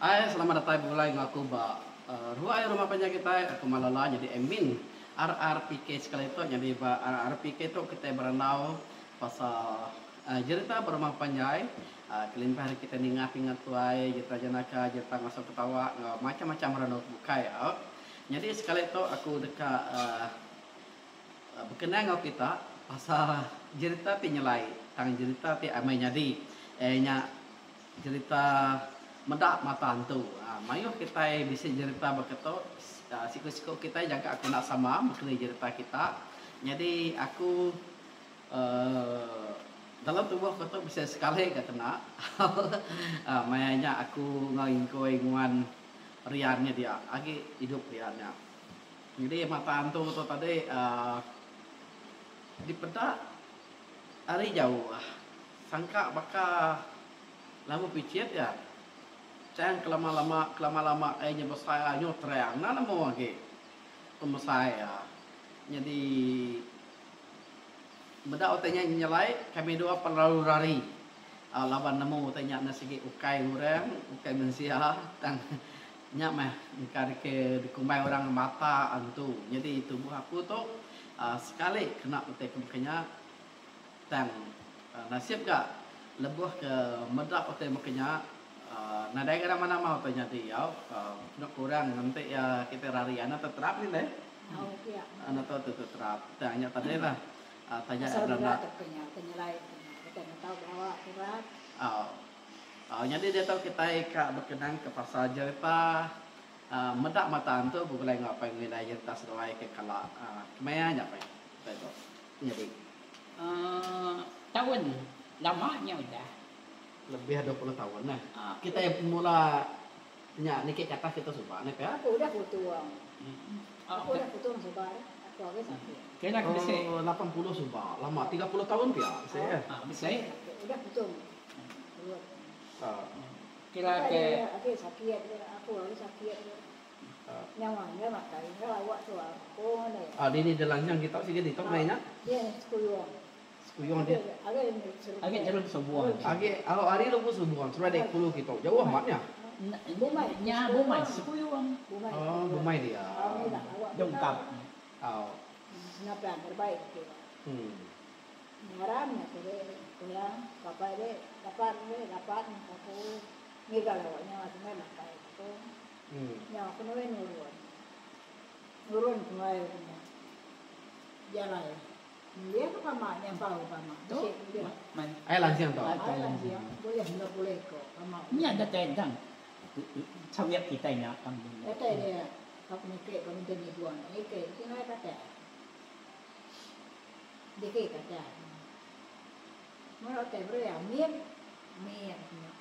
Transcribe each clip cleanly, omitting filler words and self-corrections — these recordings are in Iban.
Hai selamat datai begulai enggau aku ba ruai rumah panjai kitai aku Malala nyadi admin RRPK sekali tu nyadi ba RRPK tu kitai berandau pasal jerita ba rumah panjai kelimpah ari kitai ninga pingat tuai jerita jenaka jerita ngasuh ketawa enggau macam-macam randau ke bukai. Nyadi sekali tu aku deka Bekenang enggau kita pasal jerita ti nyelai tang jerita ti amai nyadi iya nya jerita meda mata antu. Mayuh kitai bisi jerita baka tu siku-siku kitai jangka aku enda sama mekeni jerita kita. Nyadi aku uhh dalam tubuh aku tu bisi sekali ga kena maya nya aku enggau ingkoi nguan rian nya dia agi idup rian nya. Nyadi mata antu tu tadi uhh dipeda ari jauh sangka baka lampu pichit iya. Tang kelama lama kelama lama ai nya besai nyu terang enda nemu agi pemesai iya. Nyadi meda utai nya nyelai kami dua pan lalu rari uhh laban nemu utai nya sigi ukai orang ukai mensia tang. Nya meh engka dike dikumbai orang mata antu. Nyadi tubuh aku tu sekali kena utai ke baka nya tang nasib ga lebuh ke meda utai baka nya nadai ga nama nama utai nyadi au kena kurang enti iya kitai rari anak teterap nih deh. Anak tu teterap tang nya tadi lah taja enda. Au. Nyadi diatu kitai ka bekenang ke pasal jerita meda mata antu begulai enggau apai ngindai jerita seduai ke kala kemaya nya pai utai tu nyadi. Taun lama nya udah. Lebih 20 taun nah. Kitai mula nya niki ke atas kitu suba ne pia. Aku udah putung. Aku udah putung suba dah. Aku agi sakit. Kira ke bisi. Oh 80 suba lama 30 taun pia bisi eh. Bisi. Udah putung. Kira ke. Ah dini da lanjang kita sigi ditu meh nya. Sekuyung dia. Agi jerung subung. Agi au ari lubu subung seruai dek kulu kitu jauh amat nya. Nya bumai sekuyung. Oh bumai dia. Jungkap. Au. Hmm. Ngaran nya tu deh pula papai deh dapat deh dapat aku ngiga lawa nya sungai makai aku nya aku nuai nurun nurun sungai nya jalai ulih ke pama nyampau ke pama bisi ulih Ai lansing tu. Ai lansing bulih 20 iko pama Nya datai endang sawit kitai nya. Datai dia aku niki ba minta nibung niki sungai katak. Diki kata. Mera utai beri amit mit nya.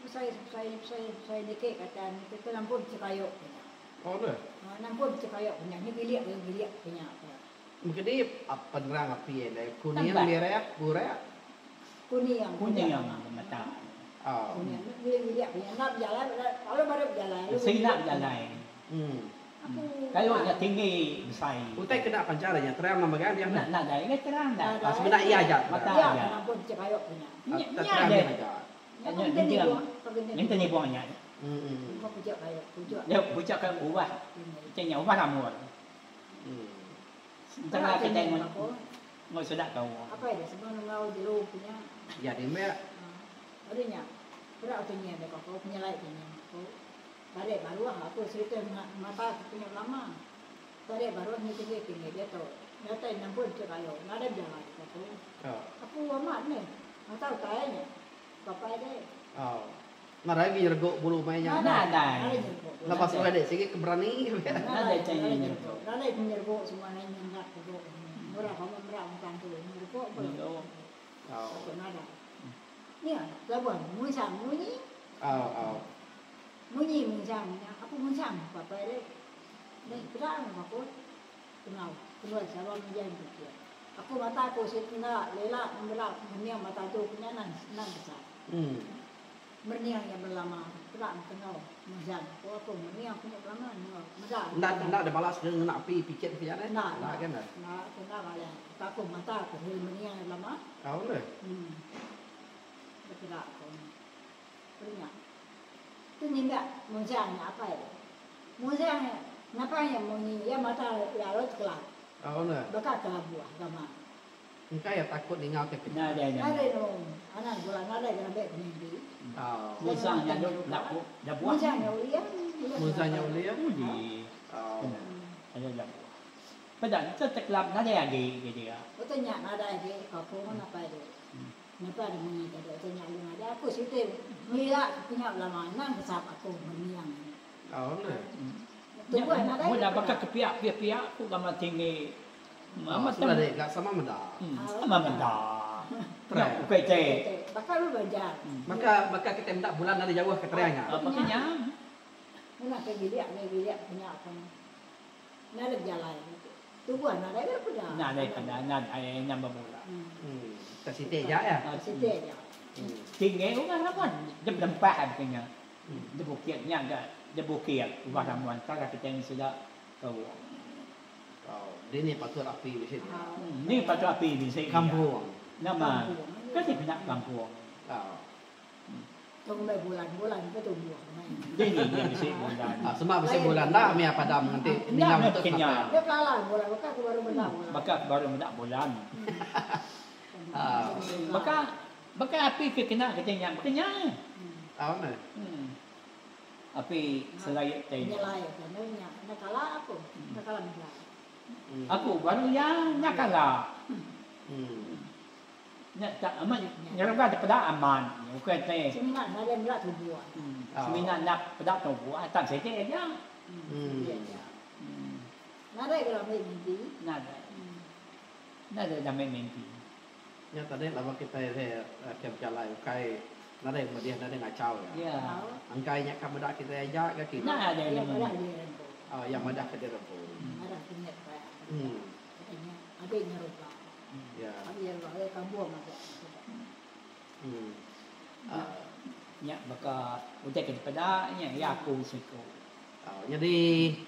Besai besai besai besai diki kata niki ke nampun sekayu ke nya. Oh deh. Ha nampun sekayu ke nya ngegilik ngegilik ke nya ke. Mengkedi penerang api enda kuning mirah burak. Kuning. Kuning mata. Oh. Kuning ngegilik ngegilik ke nya enda bejalai lalu baru bejalai. Sina bejalai. Kayu nya tinggi besai. Utai kena pancar nya terang nama ga dia nah. Nadai ga terang dah. Ah semina iya aja terang. Mata aja. Nya terang dia aja. Nya genting. Genting nibung nya. Nya puchak ka ubah. Nya nya ubah rambut. Entara kitai enggau sida ka. Ya dimbek. Tarik baruh aku serita mata ku punya belama. Tarik baruh nyu tinggi tinggi diatu. Datai nampun ti kayu nadai bejalai ku aku. Aku amat meh mata utai nya papai deh. Nadai agi nyeregu bulu mai nya. Nadai. Lepas seduai dek sigi ke berani. Nadai tai nyeregu. Nadai nyeregu semua nai nyengat regu. Murah amat merak muka antu nyeregu pun. Aku nadai. Nya laban munsang munyi. Munyi munsang nya aku munsang papai deh. Deh peda meh aku tengau kenuai sawa menjai bukit. Aku mata aku siti enda lela meda mening mata tu ku nya nan nan besai. Mening nya belama peda meh tengau munsang ku aku mening ku nya belama nengau meda. Enda enda deh balas ke ngena api picit ke nya deh. Enda enda kan deh. Enda aku enda balas. Aku mata aku siti mening nya belama. Au deh. Deh peda aku. Peda nya. Tu. Tu nyindak munsang nya apai. Munsang nya napa nya munyi iya mata iya lalu tekelap. Baka kelabuh gamal. Engka iya takut ninga ke kita. Nadai nya. Nadai nemu anang bula nadai ke nambek ke mimpi. Munsang nya labuh. Munsang nya ulih. Munsang nya ulih. Ulih. Nadai labuh. Peda enti tekelap nadai agi ke dia. Utai nya nadai agi aku apai tu. Napa deh munyi tadi utai nya lalu nadai aku siti melila ke pinya belama anang kesap aku meniang nya. Tubuh nadai Meda baka ke piak piak ku gamal tinggi. Amat sudah deh ga sama meda. Sama meda. Nya ukai te. Baka lu banjar. Baka baka kita meda bulan ari jauh ke terang nya. Baka nya. Mena ke bilik ke bilik pinya aku. Nadai bejalai. Tubuh nadai ga peda. Nadai peda nadai nya bebula. Ka siti aja ya. Siti aja. Tinggi orang raban dep lempah baka nya. Dep bukit nya ga dep bukit ubah raban tara kitai sida ke Dini patut api bisi dia. Ni patut api bisi dia. Kampung. Nama kati pina kampung. Tong meh bulan-bulan ke tumbuh meh. Dini nya bisi bulan. Sema bisi bulan enda mih padam nganti ninga betul sampai. Dia kelala bulan baka ke baru meda bulan. Baka ke baru meda bulan. Baka baka api ke kena kita nya baka nya. Au neh. Api selai tai. Nyelai ke nya enda kala aku enda kala meda. Aku baru iya enda kala. Nya tak amat ngeruga da peda amat ukai ti. Semina nadai meda tubuh. Semina enda peda tubuh tang siti aja. Siti aja. Nadai ga ambi mimpi. Nadai. Nadai da ambi mimpi. Nya tadi laban kitai ke bejalai ukai nadai medih nadai ngachau iya. Engkai nya ka meda kitai aja ga kini. Nadai Iya madah diri empu. Iya madah ke diri empu. Madah kinyit ba. Abi ngeruga. Ya. Abi ngeruga ari kampung aja. Nya baka utai ke dipeda nya iya aku siku. Nyadi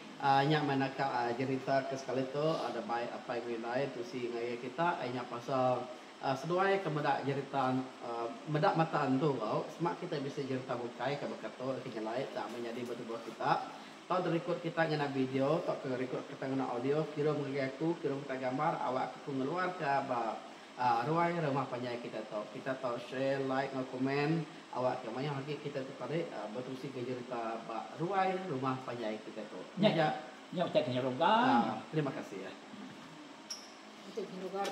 nya meh naka jerita ke sekali tu ada bai apai enggau indai tusi ngagai kita nya pasal seduai ke meda jerita meda mata antu au sema kita bisi jerita bukai ke baka tu ke nyelai tang meh nyadi ba tubuh kita. Tau direkod kita ngena video tauka rekod kita ngena audio kirum ngagai aku kirum kita gambar awak aku ngeluarka ba ruai rumah panjai kita tu. Kita tau share, like enggau komen awak ke mayuh agi kita tu tadi betusi ke jerita ba ruai rumah panjai kita tu. Nya aja. Nya utai ke nyeruga. Terima kasih. Utai ke nyeruga.